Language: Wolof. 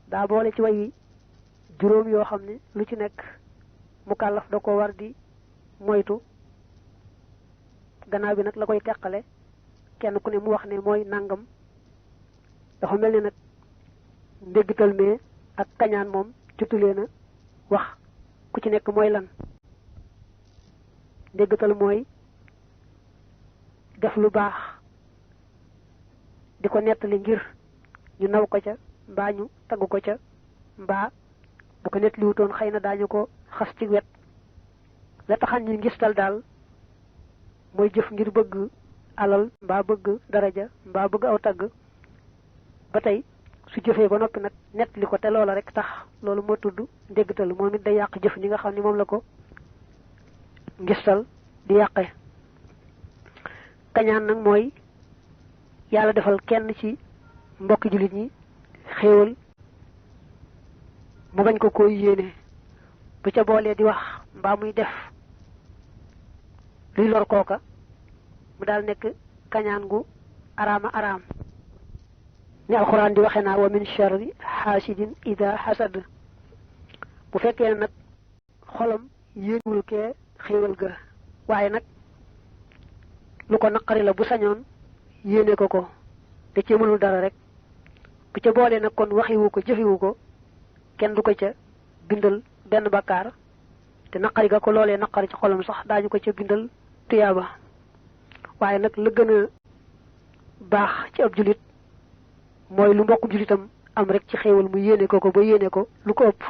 daa boole ci way juróom yoo xam ne lu ci nekk mukallaf da ko war di moytu gannaaw bi nag la koy teqale kenn ku ne mu wax ne mooy nangam dafa mel ne nag ndéggital mee ak kañaan moom jotulee na wax ku ci nekk mooy lan. ndéggital mooy def lu baax di ko nettali ngir ñu naw ko ca mbaa ñu tagg ko ca mbaa bu ko nettali wutoon xëy na daañu ko xas ci wet la taxan ñu ngistal daal mooy jëf ngir bëgg alal mbaa bëgg daraja mbaa bëgg aw tagg ba tey su jëfee ba noppi nag nettali ko te loola rek tax loolu moo tudd ndéggital moom it day yàq jëf ñi nga xam ne moom la ko ngistal di yàqe. kañaan nag mooy yàlla defal kenn ci mbokki jullit ñi xéewal mu bañ ko koy yéene bu ca boolee di wax mbaa muy def luy lor kooka mu daal nekk kañaan gu araama araam ni alxuraan di waxe naa wa min sharri xaasidin ida xasad bu fekkee nag xolam yéenewul kee xéewal ga waaye nag lu ko naqari la bu sañoon yéene ko ko te ci mënul dara rek bu ca boolee nag kon waxiwu ko jëfiwu ko kenn du ko ca bindal benn bakkaar te naqari ga ko loolee naqari ci xolam sax daañu ko ca bindal tuyaaba waaye nag la gën a baax ci ab julit mooy lu mbokku julitam am rek ci xéewal mu yéene ko ko ba yéene ko lu ko ëpp